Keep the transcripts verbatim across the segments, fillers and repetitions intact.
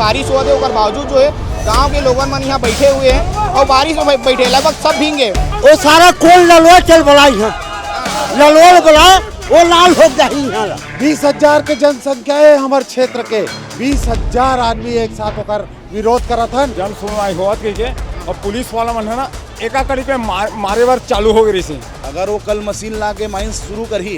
बारिश होवत हे, ओकर बावजूद जो है गांव के लोगन मन यहाँ बैठे हुए हैं और बारिश में बै-, बैठे, लगभग सब भींगे। वो सारा कोन ललवा चल बला इहाँ, ललवा बला, वो लाल हो जाही इहाँ ला। बीस हजार के जनसंख्या है हमर क्षेत्र के, बीस हजार आदमी एक साथ होकर विरोध करत हन। जन सुनवाई होवत कहिके, और पुलिस वाला मन है ना, एका कड़ी पे मार, मारे बर चालू हो गए रहिसे। अगर वो कल मशीन ला के माइंस शुरू करही,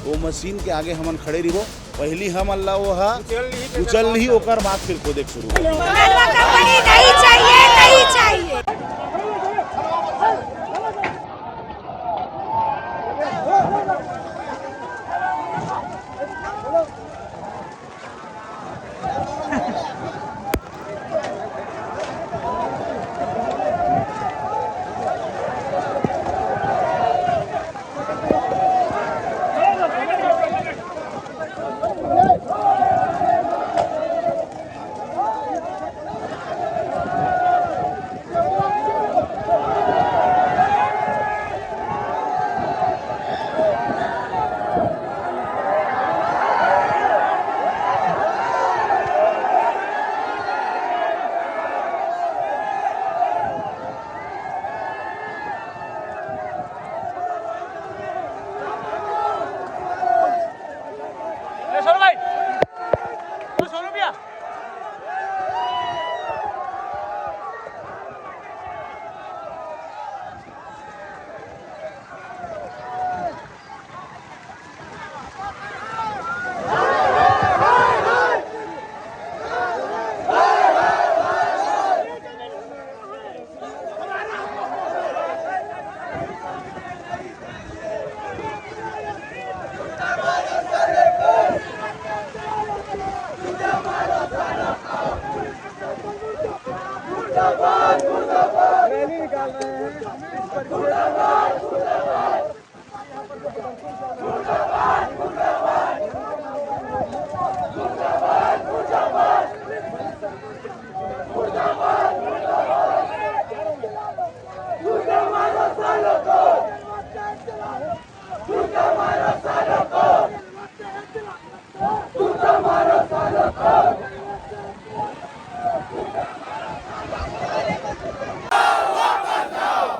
वो मशीन के आगे हमन खड़े रहिबो। पहली हमन ला वो हा कुचल लिही, कुचल लिही, ओकर बाद फिर खोदे के शुरू करही। नलवा कंपनी नहीं चाहिए, नहीं चाहिए।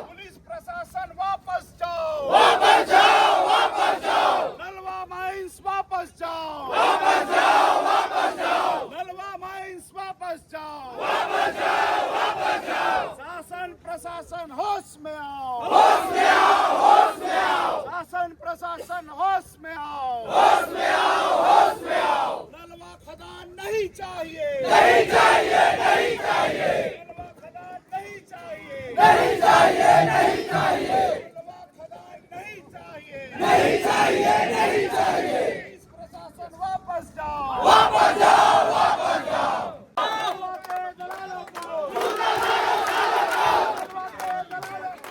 पुलिस प्रशासन, वापस जाओ, वापस जाओ, वापस जाओ। नलवा माइंस, वापस जाओ, वापस जाओ, वापस जाओ। नलवा माइंस, वापस जाओ, वापस जाओ, वापस जाओ। शासन प्रशासन, होश में आओ, होश में आओ, होश में आओ। शासन प्रशासन, होश में आओ, होश में आओ, होश में आओ। नलवा खदान नहीं चाहिए, नहीं चाहिए, नहीं चाहिए। नलवा खदान नहीं चाहिए, नहीं चाहिए, नहीं चाहिए। नलवा खदान नहीं चाहिए, नहीं चाहिए, नहीं चाहिए। पुलिस प्रशासन, वापस जाओ, वापस जाओ, वापस जाओ। नलवा के दलालों को, नलवा के दलालों को, नलवा के दलालों को,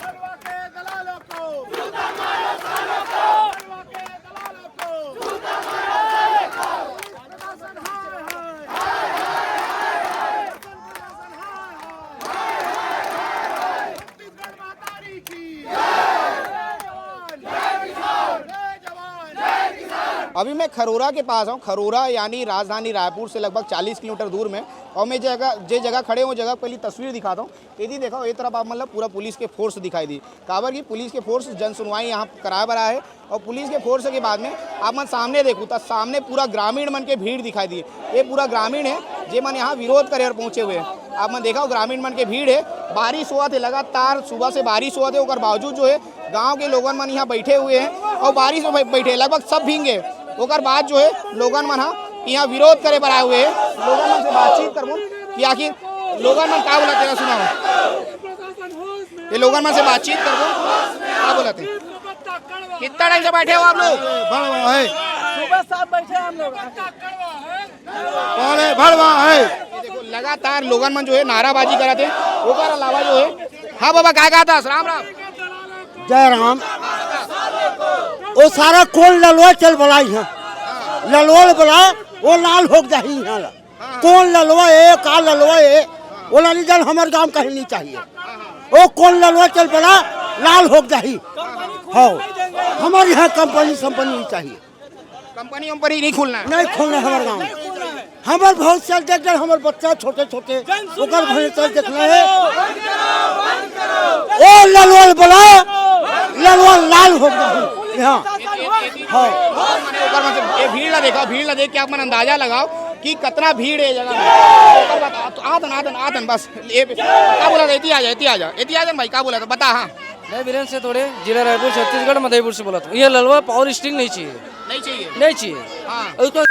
नलवा के दलालों को। छत्तीसगढ़ महतारी की जय। जय जवान, जय किसान, जय जवान, जय किसान। अभी मैं खरोरा के पास हूँ। खरोरा यानी राजधानी रायपुर से लगभग चालीस किलोमीटर दूर में। और मैं जगह, जे जगह खड़े हूँ, वो जगह पहली तस्वीर दिखाता हूँ। ये जी देखो, ये तरफ आप मतलब पूरा पुलिस के फोर्स दिखाई दी। काबर की पुलिस के फोर्स जन सुनवाई यहाँ कराए बर आए हे। और पुलिस के फोर्स के बाद में आप मन सामने देखू, त सामने पूरा ग्रामीण मन के भीड़ दिखाई दी। ये पूरा ग्रामीण हे, जे मन यहाँ विरोध करे बर पहुँचे हुए हे। आप मन देखा, ग्रामीण मन के भीड़ हे। बारिश होवत हे, लगातार सुबह से बारिश होवत हे, ओकर बावजूद जो है गांव के लोगन मन यहाँ बैठे हुए हैं और बारिश में बै-, बैठे, लगभग सब भींगे। ओकर बाद जो है लोगन मन ह यहाँ विरोध करे बर आए हुए हैं। लोगन मन से बातचीत करबो कि आखिर लोगन मन का बोलत हे, सुनाओ। ये लोगन मन से बातचीत करबो, का बोलत हे। कितना टाइम से बैठे हो आप लोग? बड़वा है। सुबह सात बजे हम लोग। पहले भड़वा है। ये देखो, लगातार लोगन मन जो है नाराबाजी करत हे। ओकर अलावा जो है, हाँ बाबा, का कहत हस? राम राम। जय राम। वो सारा कोन ललवा चल बला इहाँ, ललवा बला, वो लाल हो जाही इहाँ ला। कोन ललवा है, का ललवा है, वो लाली जल हमर गांव कहीं नहीं चाहिए। वो कोन ललवा चल बला, लाल हो जाही। हाँ, हमर यहाँ कंपनी संपनी नहीं चाहिए। कंपनी वंपनी नहीं खोलना है? नहीं खोलना है हमर गांव। हमर भविष्य देख डर, हमर बच्चा छोटे छोटे, ओकर भविष्य देखना है। ओ ललवल बला, ललवल लाल हो गया है यहाँ। हाँ। ओकर मन से, ये भीड़ ला देखो, भीड़ ला देख के आप मन अंदाजा लगाओ कि कितना भीड़ है ये जगह में। ओकर बाद आ-, आदन, आदन, आदन, बस। ये का बोला था? एती आ जा, एती आ जा, एती आ जा भाई, का बोला था? बता। हाँ। मैं वीरेंद्र से तोड़े, जिला रायपुर, छत्तीसगढ़, मदईपुर से बोला था। ये ललवा पावर स्टिंग नहीं चाहिए। नहीं चाहिए। नहीं चाहिए। हाँ। और उसका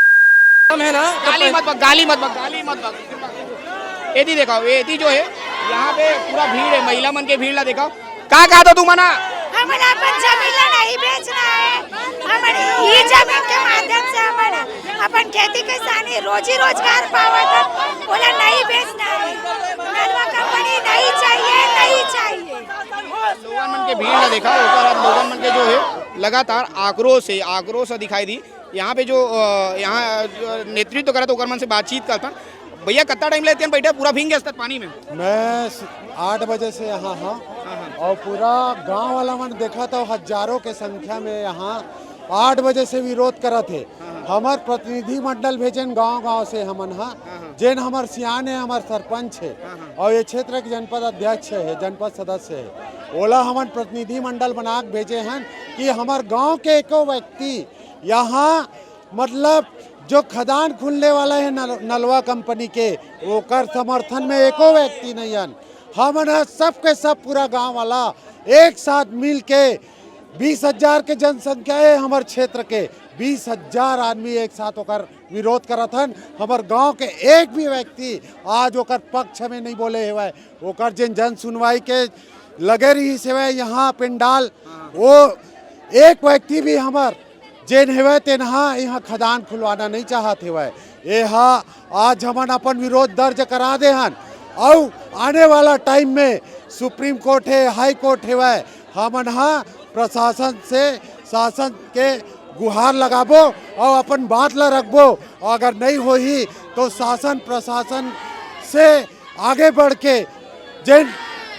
काम है ना, तो गाली पह- मत बक, गाली मत बक, गाली मत बक। एदी देखो, एदी जो है, यहाँ पे पूरा भीड़ है, महिला मन के भीड़ ला देखो। का कहा था तू मना? हमन अपन जमीन ला नहीं बेचना है। हमन ई जमीन के माध्यम से हमन अपन खेती किसानी, रोजी रोजगार पावत हन, ओला नहीं बेचना है। नलवा कंपनी नहीं चाहिए, नहीं चाहिए। लोगन मन के भीड़ ला देखा, ओकर बाद लोगन मन के जो है लगातार आक्रोश है, आक्रोश दिखाई दी। यहाँ पे जो, अ, यहाँ जो नेतृत्व करत ओकर मन से बातचीत करता। भैया, कितना टाइम लेते हैं बैठे, पूरा भींग गए पानी में? मैं स-, आठ बजे से यहाँ हाँ, हाँ, हाँ। और पूरा गांव वाला मन देखा था, हजारों के संख्या में यहाँ आठ बजे से विरोध करत हे। हाँ, हाँ। हमर प्रतिनिधि मंडल भेजन गांव गांव से हमन हा, हाँ, हाँ। जेन हमर सियान है, हमर सरपंच है, हाँ, हाँ। और ये क्षेत्र के जनपद अध्यक्ष है, जनपद सदस्य है, ओला हमन प्रतिनिधि मंडल बना के भेजे हन कि हमर गांव के एको व्यक्ति यहाँ, मतलब, जो खदान खुलने वाला है नल-, नलवा कंपनी के, ओकर समर्थन में एको व्यक्ति नहीं हन। हमन ह सब के सब, पूरा गांव वाला एक साथ मिल के, बीस हजार के जनसंख्या है हमर क्षेत्र के, बीस हजार आदमी एक साथ ओकर विरोध करत हन। हमर गांव के एक भी व्यक्ति आज ओकर पक्ष में नहीं बोले हेवय। ओकर जेन जन सुनवाई के लगे रहिस हेवय यहाँ पंडाल, वो एक व्यक्ति भी हमर जेन हेवय तेन हा इहाँ खदान खुलवाना नहीं चाहत हेवय। ए हा आज हमन अपन विरोध दर्ज करा दे हन, अउ आने वाला टाइम में सुप्रीम कोर्ट हे, हाई कोर्ट हेवय, हमन हा प्रशासन से, शासन के गुहार लगाबो अउ अपन बात ला रखबो। अगर नहीं होही तो शासन प्रशासन से आगे बढ़ के जेन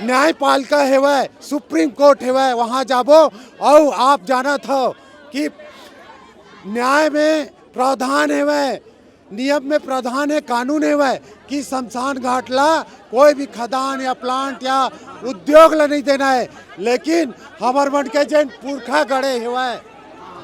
न्यायपालिका हेवय, सुप्रीम कोर्ट हेवय, वहाँ जाबो। अउ आप जानत हो कि न्याय में प्रावधान हेवय, नियम में प्रावधान है, कानून हेवय कि शमशान घाट ला कोई भी खदान या प्लांट या उद्योग ला नहीं देना है। लेकिन हमर मन के जेन पुरखा गड़े हेवय,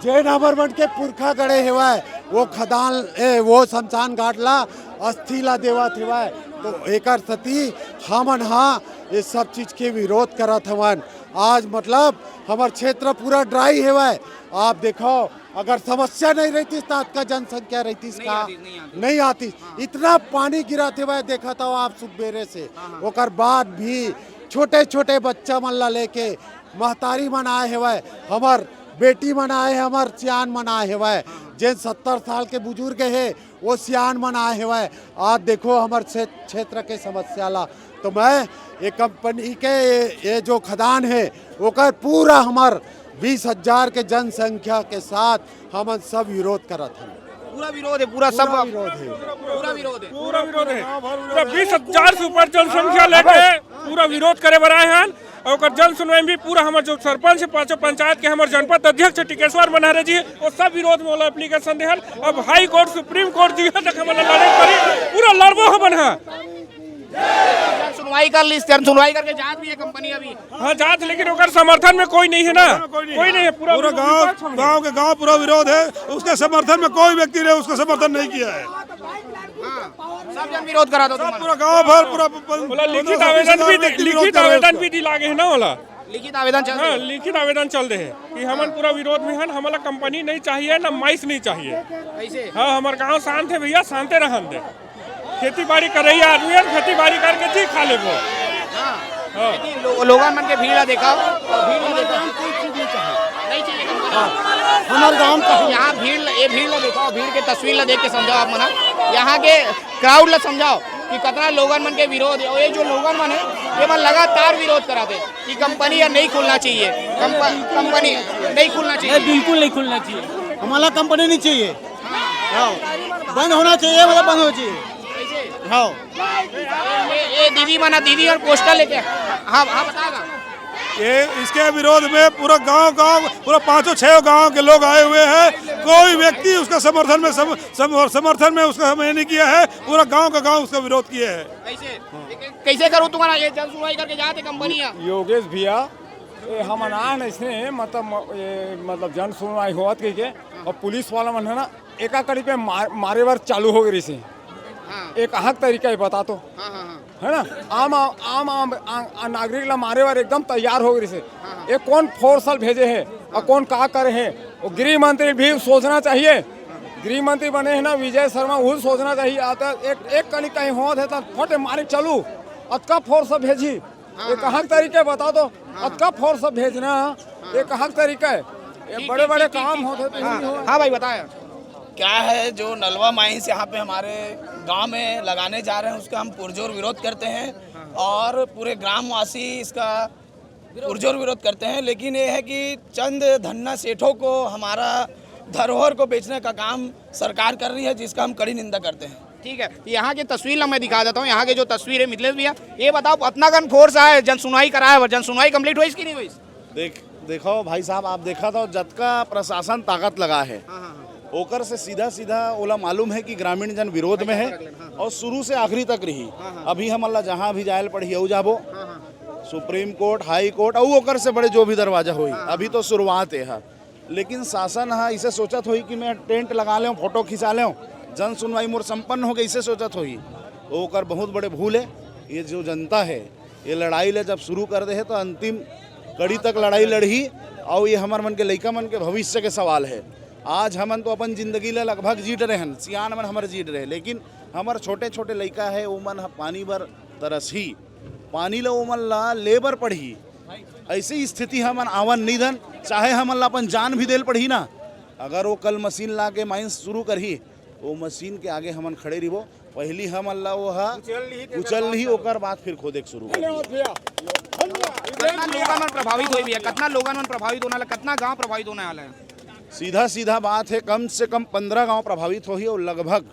जेन हमर मन के पुरखा गड़े हेवय, वो खदान, ए, वो शमशान घाट ला अस्थि ला देवत हेवय। तो एकर सेती हमन हा ये सब चीज के विरोध करत हवन। आज मतलब हमर क्षेत्र पूरा ड्राई हेवय। आप देखो, अगर समस्या नहीं रहतीस, तो अतका जनसंख्या रहतीस नहीं का? आतीस, नहीं आतीस। नहीं आतीस। हाँ। इतना पानी गिरत हेवय, देखत हो आप सुबेरे से। हाँ, हाँ। ओकर बाद भी छोटे-छोटे बच्चा मन ला लेके महतारी मन आए हेवय, हमर बेटी मन आए हे, हमर सियान मन आए हेवय। हाँ, हाँ। जेन सत्तर साल के बुजुर्ग हे, वो सियान मन आए हेवय। आज देखो हमर क्षे-, क्षेत्र के समस्या ला। तो मैं ये कंपनी के ये, ये जो खदान है, ओकर पूरा हमर बीस हजार के जनसंख्या के साथ हमन सब विरोध करत हन। पूरा विरोध है, पूरा सब पूरा विरोध है। पूरा विरोध है। पूरा विरोध है। पूरा बीस हजार से ऊपर जनसंख्या लेके पूरा विरोध करे बर आए हन। और ओकर जन सुनवाई में भी पूरा हमर जो सरपंच है, पांचों पंचायत के, हमर जनपद अध्यक्ष टिकेश्वर मन्हारे जी, वो सब विरोध में ओला एप्लीकेशन दे हन। अब हाई कोर्ट, सुप्रीम कोर्ट जी तक हमन ला लड़े पड़ी, पूरा लड़बो हमन हा। जन सुनवाई कर लिस, जन सुनवाई करके जात भी है कंपनी अभी। हाँ, जात, लेकिन ओकर समर्थन में कोई नहीं है ना, कोई नहीं है। पूरा पूरा विरोध गांव, विपक्ष हम गांव के गांव पूरा विरोध है, उसके समर्थन में कोई व्यक्ति ने उसका समर्थन नहीं किया है। हाँ, सब जन विरोध करा दो सब तुम्हारा। पूरा गांव भर, पूरा प-, प-, बोला, लिखित पंद्रह सौ आवेदन भी, बीस हजार व्यक्ति विरोध लिखित कर रहे हैं आवेदन उसका। भी दिला गए है ना वाला। लिखित आवेदन चल हाँ, रहे हैं। लिखित आवेदन चल रहे हैं कि हमन पूरा विरोध में हन, हमला कंपनी नहीं चाहिए, ना माइस नहीं चाहिए। कैसे? हाँ, हमार गांव शांत है भैया, शांते रहन दे। खेती बाड़ी करैया आदमी है, खेती बाड़ी करके जी खा लेबो। हाँ। हाँ। लेकिन लो-, लोगन मन के भीड़ ला देखा, भीड़ ला देखा। नहीं चाहिए कंपनी। हाँ। हमारे गांव का यहाँ भीड़, ये भीड़ ला देखा, भीड़ के तस्वीर ला देख के समझाओ आप मना। यहाँ के क्राउड ला समझाओ कि कितना लोगन मन के विरोध है। और ये जो लोगन मन है, ये मन लगातार विरोध कराते कि कंपनी या नहीं खुलना चाहिए, कंप-, कंपनी नहीं खुलना चाहिए। नहीं, बिल्कुल नहीं खुलना चाहिए। हमारा कंपनी नहीं चाहिए। हाँ, बंद होना चाहिए, मतलब बंद होना चाहिए। हाँ। ये, ये दीदी मना, दीदी और पोस्टर लेके, हाँ, हाँ, बताएगा। ये इसके विरोध में पूरा गांव गांव, पूरा पांचों छह गांव के लोग आए हुए हैं। कोई व्यक्ति उसका समर्थन में सम, सम, समर्थन में उसका समय नहीं किया है। पूरा गांव का गांव उसका विरोध किया है। कैसे? कैसे करूँ तुम्हारा ये जन सुनवाई करके जाते कंपनी है? योगेश भैया, ये हमन आन ऐसे मतलब, ये मतलब जन सुनवाई होवत कहिके, और पुलिस वाला मन है ना, एका कड़ी पे मार, मारे बर चालू हो गए रहिसे। हाँ। एक अहक तरीका है, बता तो। हाँ हाँ हाँ। है ना? आम आम आम, आम, आम नागरिक ला मारे बर एकदम तैयार हो गए रहिसे। ये कौन फोर्स भेजे है और कौन का करे है, वो गृह मंत्री भी सोचना चाहिए। गृह मंत्री बने हैं ना विजय शर्मा, वो सोचना चाहिए। आता एक एक कड़ी कहीं होत है तो फटे मारे चलू, अतका फोर्स भेजी। ये कहाँ के तरीका है, बता दो। अतका फोर्स भेजना, ये कहाँ के तरीका है? ये बड़े बड़े काम होते तो नहीं हो। हाँ भाई, बताया। क्या है, जो नलवा माइंस यहाँ पे हमारे गांव में लगाने जा रहे हैं, उसका हम पुरजोर विरोध करते हैं और पूरे ग्रामवासी इसका पुरजोर विरोध करते हैं। लेकिन ये है कि चंद धन्ना सेठों को हमारा धरोहर को बेचने का काम सरकार कर रही है, जिसका हम कड़ी निंदा करते हैं। ठीक है, यहाँ की तस्वीर ला मैं दिखा देता हूँ। यहाँ के जो तस्वीर है मिथिलेश भैया, ये बताओ, अपना गन फोर्स आए, जन सुनवाई कराए, जन सुनवाई कंप्लीट हुई कि नहीं हुई? देख देखो भाई साहब, आप देखा था, जतका प्रशासन ताकत लगा है, ओकर से सीधा सीधा ओला मालूम है कि ग्रामीण जन विरोध में है और शुरू से आखिरी तक रही। अभी हमन ला जहाँ भी जायल पड़ही, अऊ जाबो, सुप्रीम कोर्ट, हाई कोर्ट, अऊ ओकर से बड़े जो भी दरवाजा होई। अभी तो शुरुआत है, लेकिन शासन ह इसे सोचत होई कि मैं टेंट लगा लें, फोटो खिंचा लें, जन सुनवाई मोर संपन्न हो गई, इसे सोचत होई। ओकर बहुत बड़े भूल है। ये जो जनता है, ये लड़ाई ले जब शुरू कर दे है तो अंतिम कड़ी तक लड़ाई लड़ही। और ये हमार मन के लइका मन के भविष्य के सवाल है। आज हमन तो अपन जिंदगी ले लगभग जीत रहे हैं, सियान मन हमर जीत रहे, लेकिन हमर छोटे छोटे लइका है, वो मन ह पानी बर तरसही, पानी ले वो मन ला लेबर पड़ही। ऐसी स्थिति हमन आवन नहीं दन, चाहे हमन ला अपन जान भी देल पड़ही ना। अगर वो कल मशीन ला के माइंस शुरू करही, वो मशीन के आगे हमन खड़े रहिबो। पहली हमन ला वो हा उचल लिही, ओकर बाद फिर खोदे के शुरू करही। कितना लोगन मन प्रभावित होई भैया? कितना लोगन मन प्रभावित होने वाला? कितना गांव प्रभावित होने वाला है? सीधा सीधा बात है, कम से कम पंद्रह गांव प्रभावित होही और लगभग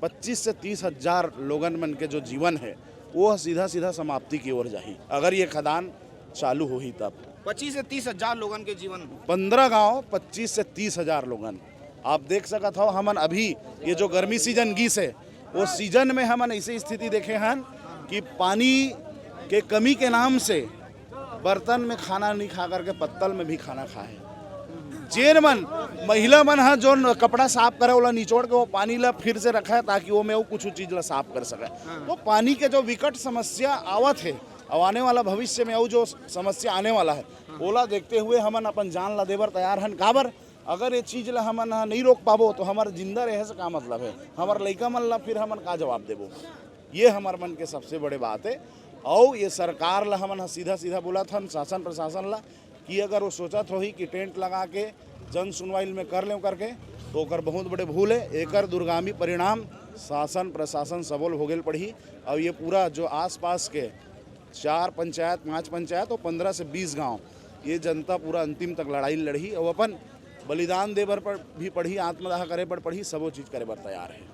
पच्चीस से तीस हजार लोगन मन के जो जीवन है, वो सीधा सीधा समाप्ति की ओर जाही, अगर ये खदान चालू होही तब। पच्चीस से तीस हजार लोगन के जीवन। पंद्रह गांव, पच्चीस से तीस हजार लोगन। आप देख सकत हो, हमन अभी ये जो गर्मी सीजन गीस है, वो सीजन में हमन ऐसी स्थिति देखे हन कि पानी के कमी के नाम से बर्तन में खाना नहीं खा करके पत्तल में भी खाना खाए। जेन मन, महिला मन ह जोन कपड़ा साफ करे, ओला निचोड़ के वो पानी ला फिर से रखे, ताकि वो में वो कुछ चीज ला साफ कर सके। तो पानी के जो विकट समस्या आवत है, और आने वाला भविष्य में वो जो समस्या आने वाला है, ओला देखते हुए हमन अपन जान ला देबर तैयार हन। काबर, अगर ये चीज ला हमन ह नहीं रोक पाबो, तो हमर जिंदा रहे से का मतलब है? हमर लइका मन ला फिर हमन का जवाब देबो? ये हमर मन के सबसे बड़े बात है। और ये सरकार ला हमन ह सीधा सीधा बोलत हन, शासन प्रशासन ला, कि अगर वो सोचत होही कि टेंट लगा के जन सुनवाई में कर लें करके, तो ओकर बहुत बड़े भूल है। एकर दूरगामी परिणाम शासन प्रशासन सबोल भोगेल पड़ही। और ये पूरा जो आसपास के चार पंचायत, पांच पंचायत और पंद्रह से बीस गांव, ये जनता पूरा अंतिम तक लड़ाई लड़ही और अपन बलिदान दे बर पड़-, भी पड़ही, आत्मदाह करे बर पड़ही, सबो चीज करे बर तैयार है।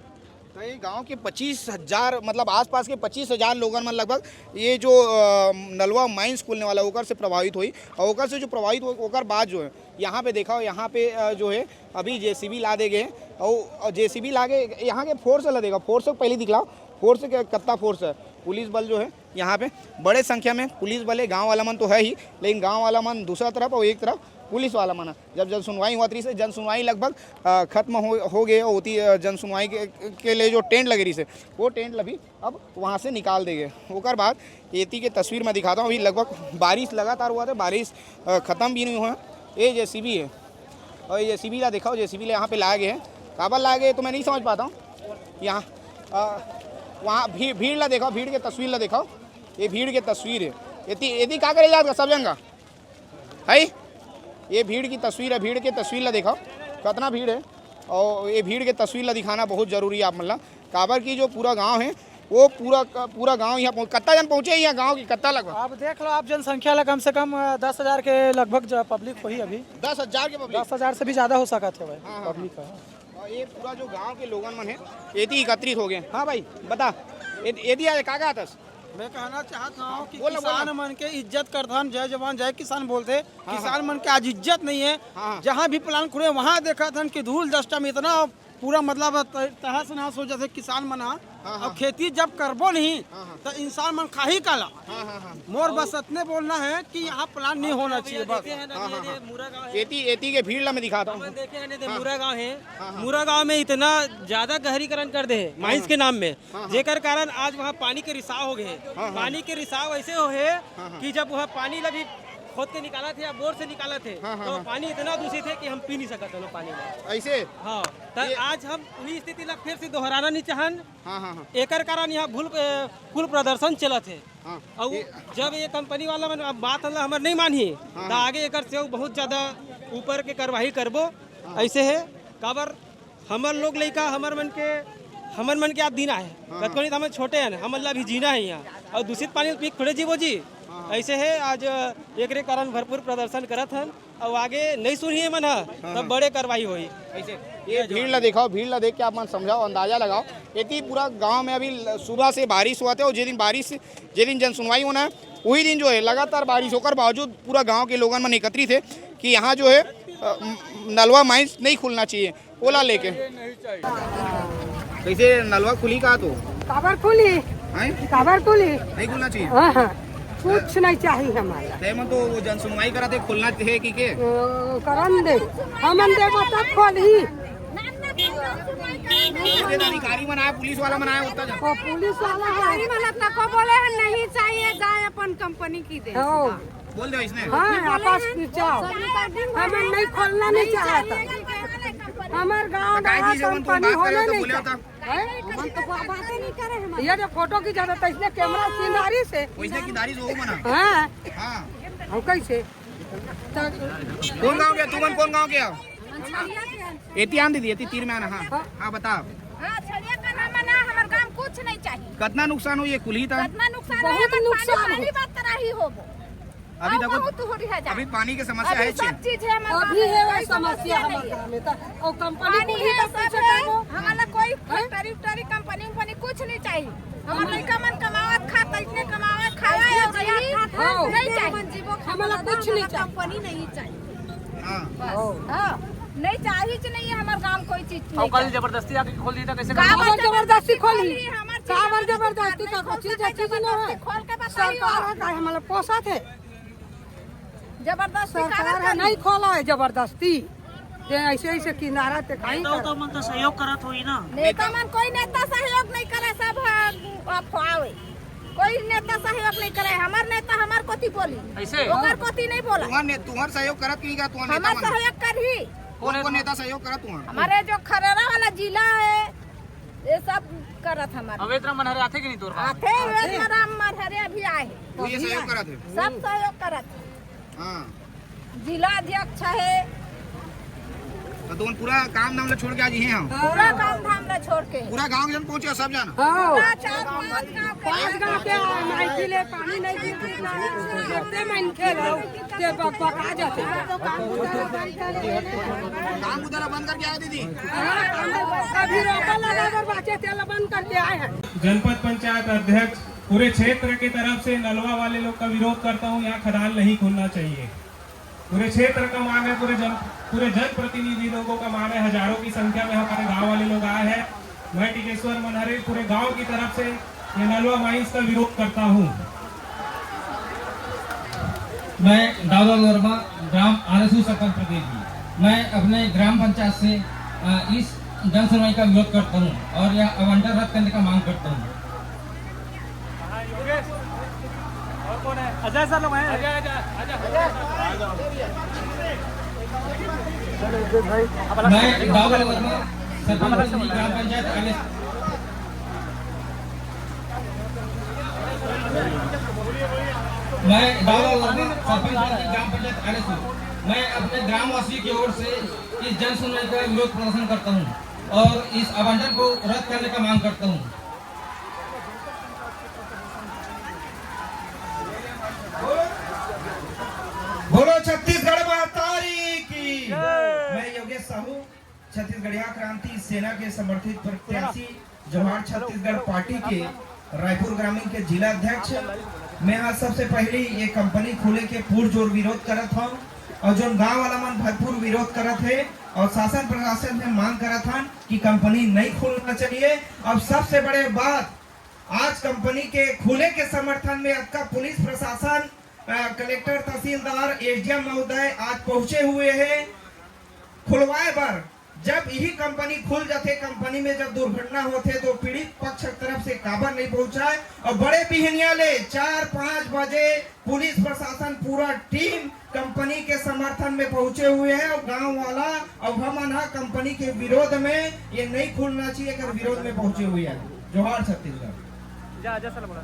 तो ये गांव के पच्चीस हजार, मतलब आसपास के पच्चीस हजार लोगन मन लगभग, ये जो अ, नलवा माइंस खुलने वाला, ओकर से प्रभावित होई। और ओकर से जो प्रभावित हो, ओकर बाद जो है, यहाँ पे देखा, यहाँ पे अ, जो है, अभी जेसीबी ला दे गए। और जेसीबी ला के यहाँ के फोर्स ला देखा, फोर्स को पहले दिखलाओ, फोर्स के कितना फोर्स है। पुलिस बल जो है यहाँ पे बड़े संख्या में पुलिस बल है, गाँव वाला मन तो है ही, लेकिन गाँव वाला मन दूसरा तरफ और एक तरफ पुलिस वाला मन है। जब जन सुनवाई हुआ रही से, जन सुनवाई लगभग अ, खत्म हो, हो गए होती, अ, जन सुनवाई के, के लिए जो टेंट लगे रही से, वो टेंट ला भी अब वहाँ से निकाल दे गए। ओकर बाद एती के तस्वीर मैं दिखाता हूँ, अभी लगभग बारिश लगातार हुआ था, बारिश अ, खत्म भी नहीं हुआ। ये जेसीबी है, और ये जेसीबी ला दिखाओ, जेसीबी ला यहाँ पे ला गए हैं। काबर ला गए तो मैं नहीं समझ पाता हूँ। यहाँ अ, वहाँ भी, भीड़ ला दिखाओ, भीड़ के तस्वीर ला दिखाओ, ये भीड़ के तस्वीर है। एती एती का करे जात सब जन का है। ये भीड़ की तस्वीर है, भीड़ की तस्वीर ला दिखाओ, कितना भीड़ है। और ये भीड़ की तस्वीर ला दिखाना बहुत जरूरी है आप मन ला, काबर की जो पूरा गांव है, वो पूरा पूरा गांव यहाँ पहुँच, कितना जन पहुँचे यहाँ गांव की, कितना लगभग? आप देख लो, आप जनसंख्या ला कम से कम अ, दस हजार के लगभग ज- पब्लिक होही अभी। दस हजार के पब्लिक। दस हजार से भी ज्यादा हो सकत है भाई, पब्लिक का। और ये पूरा जो गांव के लोगन मन है, एती एकत्रित हो गए। हाँ भाई, बता, ए- एती आज का का आतस? मैं कहना चाहत हूँ कि बोला, बोला। किसान मन के इज्जत करथन, जय जवान जय किसान बोलथे। हाँ, हाँ। किसान मन के आज इज्जत नहीं है। हाँ, हाँ। जहाँ भी प्लांट खुले, वहाँ देखत हन कि धूल dust में इतना पूरा, मतलब, त-, तहस नहस हो जाथे किसान मन ह। हाँ, हाँ। अब खेती जब करबो नहीं, हाँ, हाँ। तो इंसान मन खाही काला। हाँ, हाँ, हाँ। मोर बस इतने बोलना है कि यहाँ प्लांट नहीं होना चाहिए, बस। देखे हैं ना, हाँ, ये हाँ, दे हाँ। मुरा गाँव है। एती, एती के भीड़ ला मैं दिखाता हूँ। अपन देखे हैं ना, दे हाँ। मुरा गाँव है। हाँ, हाँ। मुरा गाँव में इतना ज्यादा गहरीकरण कर दे है हाँ, माइंस हाँ। के नाम में, हाँ, हाँ। जेकर कारण आज वहाँ पानी के रिसाव हो गए है। हाँ, हाँ। पानी के रिसाव ऐसे हो है हाँ, हाँ। कि जब वहाँ पानी ला भी खोद के निकालत हे या बोर से निकालत हे, हाँ, हाँ, तो हाँ। पानी इतना दूषित है कि हम पी नहीं सकत हन वो पानी ला। ऐसे? हाँ, त ये आज हम वही स्थिति ला फिर से दोहराना नहीं चाहन। हाँ, हाँ, हाँ। एकर कारण यहाँ भूल, ए, कुल प्रदर्शन चलत हे। हाँ, अउ ये जब ये कंपनी वाला मन अब बात ला हमर नहीं मानही, हाँ, त हाँ। आगे एकर से बहुत ज्यादा ऊपर के कार्रवाई करबो। हाँ। ऐसे है, काबर हमर लोग लइका, हमर मन के, हमर मन के आज दिन आहे। हाँ, कतको हाँ। नहीं त हमन छोटे हन, हमन ला भी जीना है यहाँ। अउ दूषित पानी पी के थोड़े जीबो जी। हाँ, हाँ। ऐसे है, आज एकरे कारण भरपूर प्रदर्शन करत हन। अउ आगे नहीं सुनही मन ह, हाँ, तब हाँ। बड़े कार्रवाई होही। ऐसे ये भीड़ ला दिखाओ, भीड़ ला देख के आप मन समझाओ, अंदाजा लगाओ। एती पूरा गांव में अभी ल-, सुबह से बारिश होवत हे अउ जे दिन बारिश, जे दिन जन सुनवाई होना है, वही दिन जो है लगातार बारिश होकर बावजूद पूरा गांव के लोगन मन एकत्रित है कि यहाँ जो है, अ, म-, नलवा माइंस नहीं खुलना चाहिए। ओला लेके। कैसे नलवा खुली का तो? काबर खुली? हैं? काबर खुली? नहीं खुलना चाहिए? हाँ, हाँ। कुछ नहीं चाहिए हमारा। ते मन तो वो जन सुनवाई करा थे, खुलना है कि के? ओ, करन दे। हमन देबो तब खोलही। ये तो अधिकारी मन आए, पुलिस वाला मन आए, उतना जन। ओ, पुलिस वाला है। अधिकारी मन तको बोले हैं, नहीं चाहिए, जाए अपन कंपनी की दे। हाँ। बोल दे इसने। हाँ, आपस में जाओ। हमें नहीं खोलना नहीं चाहता। हमारे गाँव तो काहे में जी से उन तुम कंपनी बात करे होना तो नहीं बोले होता? चाहता। हैं? हम तो बात ही नहीं करे हम। ये जो फोटो की जरूरत है, इसने कैमरा किनारे से। वैसे किनारे से वो मना। हाँ। हाँ। हम कैसे? तो कौन गाँव के? तुमन कौन गाँव के हो? एती आन दीदी, एती तीर में आना। हाँ। हाँ। हाँ, बताओ। हाँ, छड़िया का नाम ना, हमारे गाँव कुछ नहीं चाहिए। कितना नुकसान हो ये कुल्ही था? कितना नुकसान बहुत है, हमारे नुकसान पानी, है। पानी बात कराही हो वो। अभी अब देखो, बहुत हो रही है जा। अभी पानी की समस्या अभी है सब चीन। चीज है हमारे अभी गाँव में, है वो कोई समस्या समस्या हमारे नहीं है। गाँव में तो। और कंपनी पानी को है, इधर सब कैसे है, करबो? हमारा कोई हैं? फैक्ट्री उक्टरी, कंपनी उम्पनी कुछ नहीं चाहिए। हमारे लड़का मन कमावत खात, इतने कमावत खावा है और यहाँ खात हाँ। नहीं चाहिए। हमारा कुछ नहीं चाहिए। कंपनी नहीं चाहिए। हाँ। बस। हाँ। हाँ। नहीं चाहिए, नहीं है हमारे गाँव कोई चीज और नहीं कल चाहिए। जबरदस्ती आके खोल दी था, कैसे का करबो? काबर जबरदस्ती खोली? हमारे काबर चीज जबरदस्ती नहीं का खोल कुछ सकते, चीज ना है। जबरदस्ती खोल के बताइए। सरकार है का हमारा पोसा थे? जबरदस्ती सरकार काबर है, करी? नहीं खोला है जबरदस्ती। ये ऐसे, ऐसे किनारा ते खाई नेता कर। उता मन तो सहयोग करत होई ना। नेता मन कोई नेता सहयोग नहीं करे, सब ह-, अफवाह है। कोई नेता सहयोग नहीं करे। हमार नेता हमार कोती बोली, ऐसे? ओकर कोती नहीं बोला। तुम्हार ने-, तुम्हार सहयोग करत नहीं का, तुम्हार नेता हमार मन? सहयोग करही। कौन कौन नेता सहयोग करत तुम्हार? हमारे जो खरेरा वाला जिला है, ये सब करत हमारे। अवेद राम मनहरे आथे कि नहीं तोर गाँव में? आथे, अवेद राम मनहरे अभी आए। तो ये सहयोग करत है? सब सहयोग करत है। हाँ। जिला अध्यक्ष है। तो तुम पूरा काम धाम ला छोड़ के आज ये हम? पूरा काम धाम ला छोड़ के। पूरा गाँव जन पहुँचे, सब जन? हाँ। पूरा चार पाँच गाँव के। पाँच गाँव के आए, माइकी ले पानी नहीं गिर, गिर, गिर, गिरते मन खेल हो। ते बकबका जाथे। काम उधर बंद करके आए दीदी। अभी रोपा लगा कर बाचे, तेल बंद करके आए हैं। जनपद पंचायत अध्यक्ष, पूरे क्षेत्र की तरफ से नलवा वाले लोग का विरोध करता हूँ, यहाँ खदान नहीं खोलना चाहिए। पूरे क्षेत्र का मांग है, पूरे जन, पूरे जनप्रतिनिधि लोगों का मांग है, हजारों की संख्या में हमारे गांव वाले लोग आए हैं। मैं टिकेश्वर मनहरे पूरे गांव की तरफ से ये नलवा माइंस का विरोध करता हूँ। मैं दाऊदलाल वर्मा, ग्राम आलसू, सरपंच प्रत्याशी। मैं अपने ग्राम पंचायत से, अ, इस जन सुनवाई का विरोध करता हूँ और यह आवंटन रद्द करने का मांग करता हूँ। अजय सर लोग हैं। मैं दाऊदलाल वर्मा, सरपंच प्रत्याशी, ग्राम पंचायत आलसू। मैं दाऊदलाल वर्मा, सरपंच प्रत्याशी, ग्राम पंचायत आलसू। मैं अपने ग्रामवासियों की ओर से इस जन सुनवाई का विरोध प्रदर्शन करता हूँ और इस आवंटन को रद्द करने का मांग करता हूँ। बोलो छत्तीसगढ़ महतारी की। मैं योगेश साहू, छत्तीसगढ़िया क्रांति सेना के समर्थित प्रत्याशी, जोहार छत्तीसगढ़ पार्टी के रायपुर ग्रामीण के जिला अध्यक्ष। मैं आज सबसे पहले ये कंपनी खोले के पुरजोर विरोध करत हूँ और जोन गांव वाला मन भरपूर विरोध करत हे और शासन प्रशासन से मांग करत हन कि कंपनी नहीं खोलना चाहिए। अब सबसे बड़े बात, आज कंपनी के खुले के समर्थन में अतका पुलिस प्रशासन, अ, कलेक्टर, तहसीलदार, एसडीएम महोदय आज पहुंचे हुए हैं खुलवाए बर। जब यही कंपनी खुल जाथे, कंपनी में जब दुर्घटना होथे तो पीड़ित पक्ष तरफ से काबर नहीं पहुंचाए? और बड़े बिहनिया ले चार पाँच बजे पुलिस प्रशासन पूरा टीम कंपनी के समर्थन में पहुंचे हुए हैं और गांव वाला और हमन हा कंपनी के विरोध में, ये नहीं खुलना चाहिए कर विरोध में पहुंचे हुए हैं। जोहार छत्तीसगढ़। जा, जा साला बड़ा।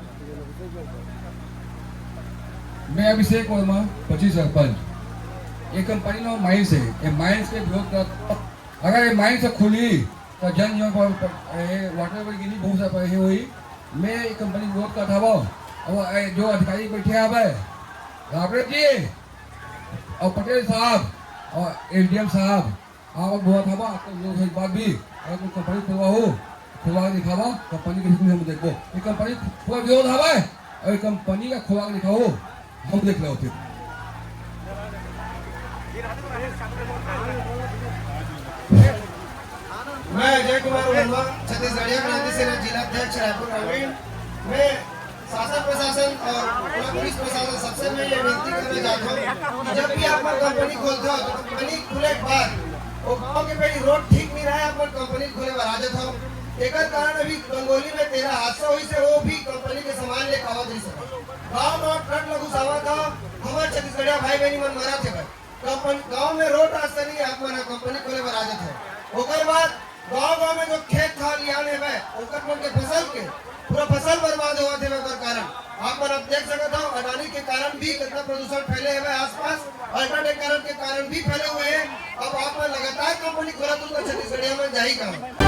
मैं अभिषेक वर्मा, पच्चीस सरपंच। ये कंपनी लो माइंस है, ये माइंस के विरोध कर, अगर ये माइंस खुली तो जन जीवन पर, पर ये वाटर पर गिरी बहुत सारा परेशानी हुई। मैं ये कंपनी विरोध करत हवं। अब ये जो अधिकारी बैठे हवे, राबड़े जी और पटेल साहब और एसडीएम साहब, आप बहुत हवा, आपका विरोध है, एक बात भी, अगर कोई कंपनी खोलवा हो, खोलवा के दिखावा, कंपनी के भी हम देखबो। ये कंपनी खोलवा विरोध हवा है, और ये कंपनी का खोलवा के दिखाओ, हम देख लो फिर। मैं अजय कुमार वर्मा, छत्तीसगढ़िया क्रांति सेना जिला अध्यक्ष रायपुर ग्रामीण। मैं शासन प्रशासन और पूरा पुलिस प्रशासन सबसे मैं ये विनती करना चाहता हूँ कि जब भी आप लोग कंपनी खोलते हो तो कंपनी खुले के बाद वो गाँव के पहली रोड ठीक नहीं रहा है, आप लोग कंपनी खोले बर आ जाता हो। एकर कारण अभी गंगोली में तेरह हादसा हुई से वो भी कंपनी के सामान लेके आवत रही सब। गाँव में ट्रक लगुसावा था, हमारे छत्तीसगढ़िया भाई बहनी मन मरा थे भाई। कंपनी गांव में रोड रास्ता नहीं है, आप मन कंपनी खोले बर आ जाते हो। ओकर बाद गांव गांव में जो खेत खलिहान है भाई, ओकर मन के फसल के पूरा फसल बर्बाद होवत है ओकर कारण। आप मन आप देख सकत हो, अडानी के कारण भी कितना प्रदूषण फैले है भाई आसपास, अल्ट्राटेक कारण के कारण भी फैले हुए हैं। अब आप मन लगातार कंपनी खोलत हो तो छत्तीसगढ़िया में जाही काम।